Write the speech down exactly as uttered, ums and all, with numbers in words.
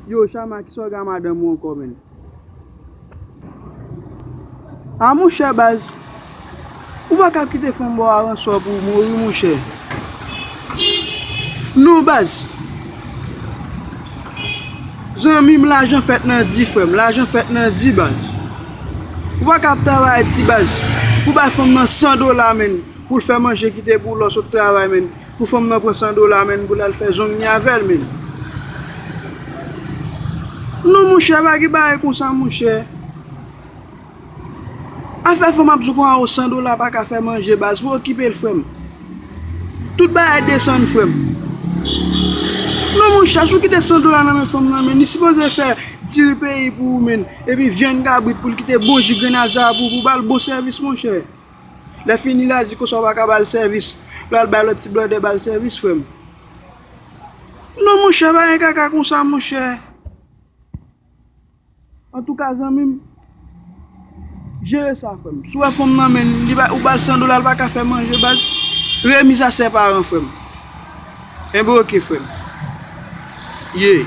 Yo, Chama, kisa w gen a madanm ou ankò, menn? A, monchè, baz. Ou pa ka kite fanm ba w aranswa pou w mouri, monchè. Non, baz. Zanmi m, lajan fèt nan di, frè m. Lajan fèt nan di, baz. Ou pa ka ap travay di, baz. Pou bay fanm nan san dola, menn. Pou l fè manje kite pou w lè w sot travay, menn. Pou fanm nan pran san dola, menn, pou l al fè zong li avè l, menn. Non, monchè, pa gen bagay konsa, monchè. Afè fanm ap di w konsa, o, san dola pa ka fè manje, baz, pa okipe l, frè m. Tout bagay desann, frè m. Non, monchè, si w kite san dola nan men fanm nan, menn, li sipoze fè diri peyi pou ou, menn. Epi vyann kabrit pou l kite bon ji grenadya pou, pou ba l bon sèvis, monchè. Lè fini la, di konsa w pa ka ba l sèvis. Pou l al bay lòt ti blandè ba l sèvis, frè m. Non, monchè, pa gen kaka konsa, monchè. Antouka, zanmi m, jere sa, frè m. Si w wè fanm nan, menn, li ba, ou ba l san dola, l pa ka fè manje, baz, remiz a sè paran, frè m. Enben, oke, frè m. Ye.